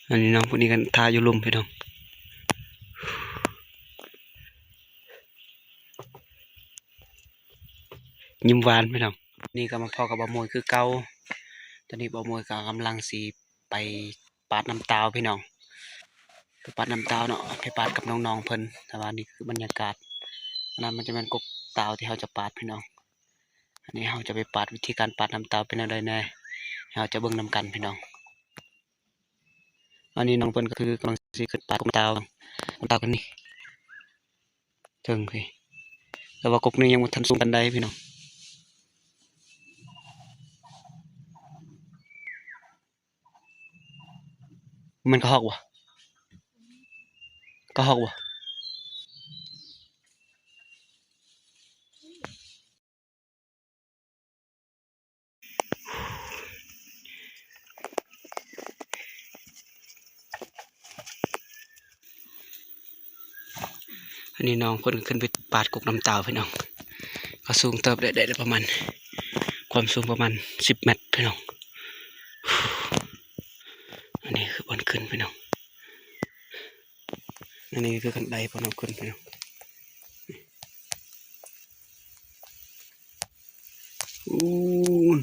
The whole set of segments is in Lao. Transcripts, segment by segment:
ອັນນີ້ນ້ອງຜູ້ນີ້ກໍຖ້າຢູ່ລຸ່ມພີ່ນ້ອງ ຍິ້ມຫວານພີ່ນ້ອງ. ນີ້ກໍມາພໍ້ກັບບ່າວມວຍຄືເກົ່າ. ຕອນນີ້ບ່າວມວຍກໍກຳລັງຊິໄປປາດນ້ຳຕາວພີ່ນ້ອງ ໄປປາດນ້ຳຕາວເນາະ ໄປປາດກັບນ້ອງໆເພິ່ນ. ແຕ່ວ່ານີ້ຄືບັນຍາກາດ ອັນນັ້ນມັນຈະແມ່ນກົກຕາວທີ່ເຮົາຈະປາດພີ່ນ້ອງ. ອັນນີ້ເຮົາຈະໄປປາດ ວິທີການປາດນ້ຳຕາວເປັນແນວໃດແດ່ ເຮົາຈະເບິ່ງນຳກັນພີ່ນ້ອງ. ອັນນີ້ນ້ອງເພິ່ນກໍຄືກຳລັງຊິຂຶ້ນປາດກົກນ້ຳຕາວ ນ້ຳຕາວກັນນີ້ເທິງພີ້ ແຕ່ວ່າກົກນີ້ຍັງບໍ່ທັນສູງປານໃດພີ່ນ້ອງ. ແມ່ນກະຮອກບໍ່? ກະຮອກບໍ່? ອັນນີ້ນ້ອງເພິ່ນກໍຂຶ້ນໄປປາດກົກນ້ຳຕາວພີ່ນ້ອງ ກໍສູງເຕີບ ໄດ້ ໄດ້ປະມານ ຄວາມສູງປະມານສິບແມັດພີ່ນ້ອງ. ອັນນີ້ຄືບ່ອນຂຶ້ນພີ່ນ້ອງ ອັນນີ້ຄືຄັນໄດບ່ອນເຮົາຂຶ້ນພີ່ນ້ອງ. ອູ້ນ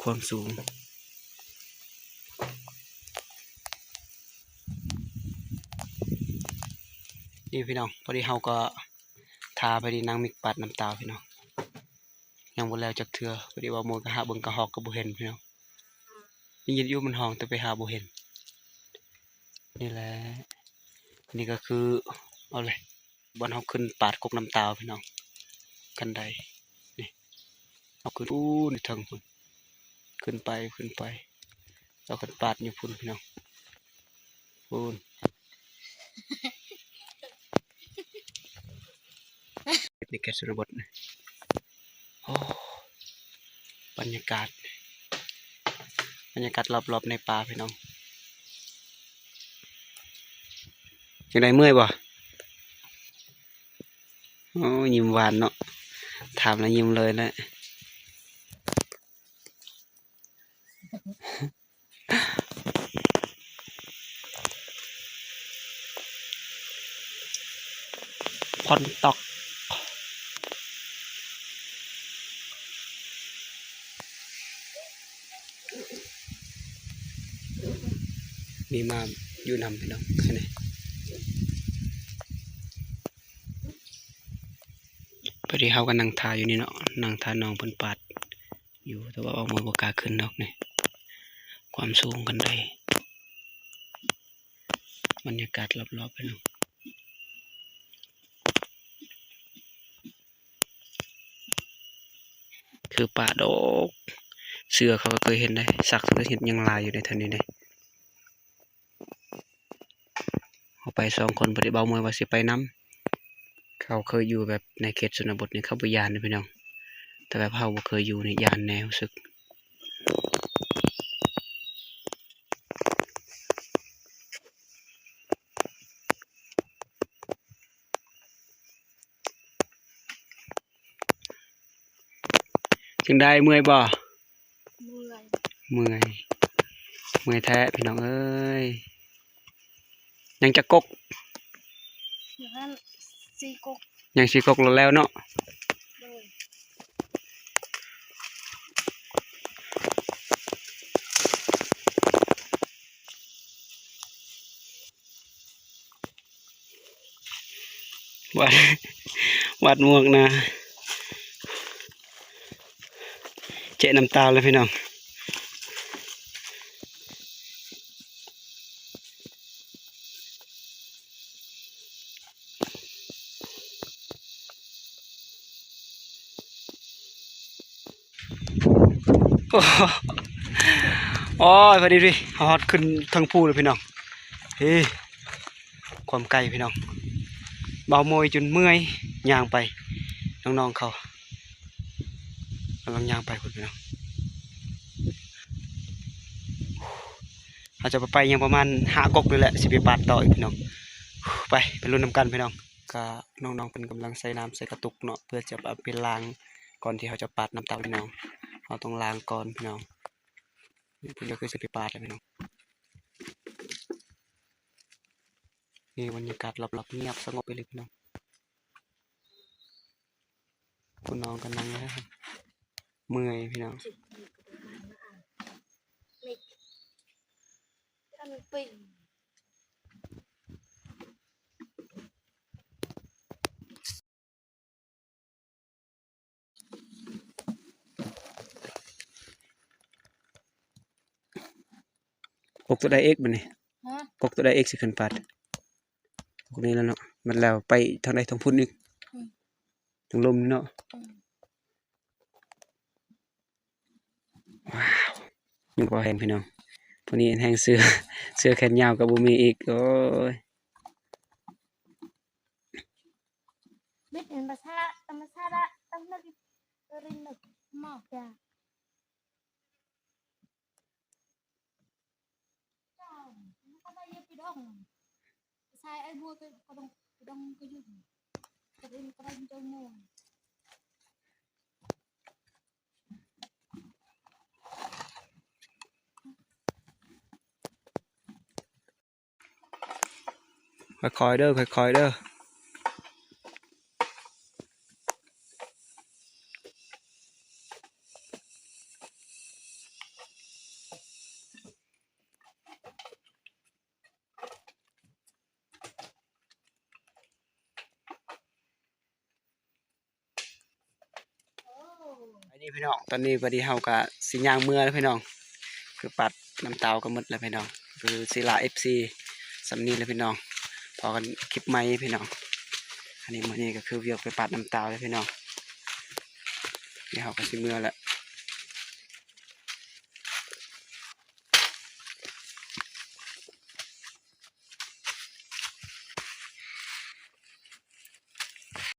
ຄວາມສູງ ນີ້ພີ່ນ້ອງ. ພໍດີເຮົາກໍຖ້າພໍດີນາງມິກປາດນ້ຳຕາວພີ່ນ້ອງ ຍັງບໍ່ແລ້ວຈັກເທື່ອ. ພໍດີວ່າໂມຍກໍຫາເບິ່ງກະຮອກກໍບໍ່ເຫັນພີ່ນ້ອງ ໄດ້ຍິນຢູ່ມັນຮ້ອງ ແຕ່ໄປຫາບໍ່ເຫັນ. ນີ້ແຫຼະ ນີ້ກໍຄື ເອົາເລີຍ ບ່ອນເຮົາຂຶ້ນປາດກົກນ້ຳຕາວພີ່ນ້ອງ ຄັນໄດນີ້ ເຮົາຂຶ້ນ ອູ້ນ ຢູ່ເທິງພຸ້ນ ຂຶ້ນໄປ ຂຶ້ນໄປ ເຮົາຂຶ້ນປາດຢູ່ພຸ້ນພີ່ນ້ອງ ພຸ້ນ. ໃນເຂດຊົນນະບົດ ໂອ້ ບັນຍາກາດ ບັນຍາກາດລອບໆໃນປ່າພີ່ນ້ອງ. ຈັ່ງໃດ ເມື່ອຍບໍ່? ໂອ້ ຍິ້ມຫວານເນາະ ຖາມແລ້ວຍິ້ມເລີຍແຫຼະ. ຝົນຕົກ ມີໝາຢູ່ນຳພີ່ນ້ອງ ອັນນີ້ ພໍດີເຮົາກໍນັ່ງຖ້າຢູ່ນີ້ເນາະ ນັ່ງຖ້ານ້ອງເພິ່ນປາດ ຢູ່ ແຕ່ວ່າອອກມາບໍ່ກ້າຂຶ້ນດອກນີ້ ຄວາມສູງຄັນໄດ ບັນຍາກາດລອບໆ ພີ່ນ້ອງ ຄືປ່າດອກ ເສືອເຂົາກໍເຄີຍເຫັນໄດ໋ ສັກເຂົາເຮັດຍັງຫຼາຍຢູ່ໃນແຖວນີ້ເດ້. ເຮົາໄປສອງຄົນ ບໍ່ໄດ້ ເບົາເມື່ອຍວ່າຊິໄປນຳ ເຂົາເຄີຍຢູ່ແບບໃນເຂດຊົນນະບົດນີ້ ເຂົາບໍ່ຢ້ານເດ້ພີ່ນ້ອງ ແຕ່ແບບເຮົາບໍ່ເຄີຍຢູ່ນີ້ຢ້ານແດ່ ຮູ້ສຶກ ຈັ່ງໃດ ເມື່ອຍບໍ່? ເມື່ອຍ ເມື່ອຍ ເມື່ອຍແທ້ພີ່ນ້ອງເອີຍ. ຍັງຈັກກົກ? ຍັງສີ່ກົກ ຍັງສີ່ກົກແລ້ວເນາະ. ໂດຍ ຫວາດ ຫວາດໝວກນະ ເຈະນ້ຳຕາແລ້ວພີ່ນ້ອງ. ໂອ້ ໂອ້ຍ ພໍດີ ພໍດີ ຮອດຂຶ້ນເທິງພູແລ້ວພີ່ນ້ອງ. ເອີ ຄວາມໄກພີ່ນ້ອງ ເບົາໂມຍຈົນເມື່ອຍ ຍ່າງໄປ ນ້ອງໆເຂົາ ກຳລັງຍ່າງໄປພຸ້ນພີ່ນ້ອງ. ເຮົາຈະໄປ ໄປຍັງປະມານຫ້າກົກນີ້ແຫຼະ ຊິໄປປາດຕໍ່ອີກພີ່ນ້ອງ. ໄປ ໄປລຸ້ນນຳກັນພີ່ນ້ອງ. ກະນ້ອງໆເພິ່ນກຳລັງໃສ່ນ້ຳໃສ່ກະຕຸກເນາະ ເພື່ອຈະເອົາໄປລ້າງ ກ່ອນທີ່ເຮົາຈະປາດນ້ຳເຕົ້າພີ່ນ້ອງ. ເຮົາຕ້ອງລ້າງກ່ອນພີ່ນ້ອງ. ນີ້ເພິ່ນກໍຄືຊິໄປປາດແລ້ວພີ່ນ້ອງ. ນີ້ບັນຍາກາດລອບໆ ງຽບສະຫງົບໄປເລີຍພີ່ນ້ອງ. ຜູ້ນ້ອງກໍນັ່ງແລ້ວ ເມື່ອຍພີ່ນ້ອງ. ກົກໂຕໃດອີກບັດນີ້? ຮະ? ກົກໂຕໃດອີກຊິຂຶ້ນປາດ? ກົກນີ້ແລ້ວເນາະ. ບັດແລ້ວໄປທາງໃດ? ທາງພຸ້ນອີກ? ອືມ ທາງລຸ່ມເນາະ. ອືມ ວ້າວ ຍັງພໍແຮງພີ່ນ້ອງ. ຜູ້ນີ້ແຮງເສື້ອ ເສື້ອແຂນຍາວກໍບໍ່ມີອີກ. ໂອ້ຍ ເບັດເປັນພາສາທຳມະຊາດ ຕຳໜຶກ ລິນນຶກ ໝອກຢາ. ຄ່ອຍໆເດີ ຄ່ອຍໆເດີ. ໄປນີ້ພີ່ນ້ອງ ຕອນນີ້ພໍດີເຮົາກະຊິຍ່າງເມືອແລ້ວພີ່ນ້ອງ. ຄືປາດນ້ຳເຕົາກໍໝົດແລ້ວພີ່ນ້ອງ ຄືຊິລາເອັຟຊີສ່ຳນີ້ແຫຼະພີ່ນ້ອງ. ພໍກັນຄລິບໃໝ່ພີ່ນ້ອງ. ອັນນີ້ມື້ນີ້ກໍຄືວຽກໄປປາດນ້ຳເຕົາແລ້ວພີ່ນ້ອງ. ນີ້ເຮົາກໍຊິເມືອແລ້ວ.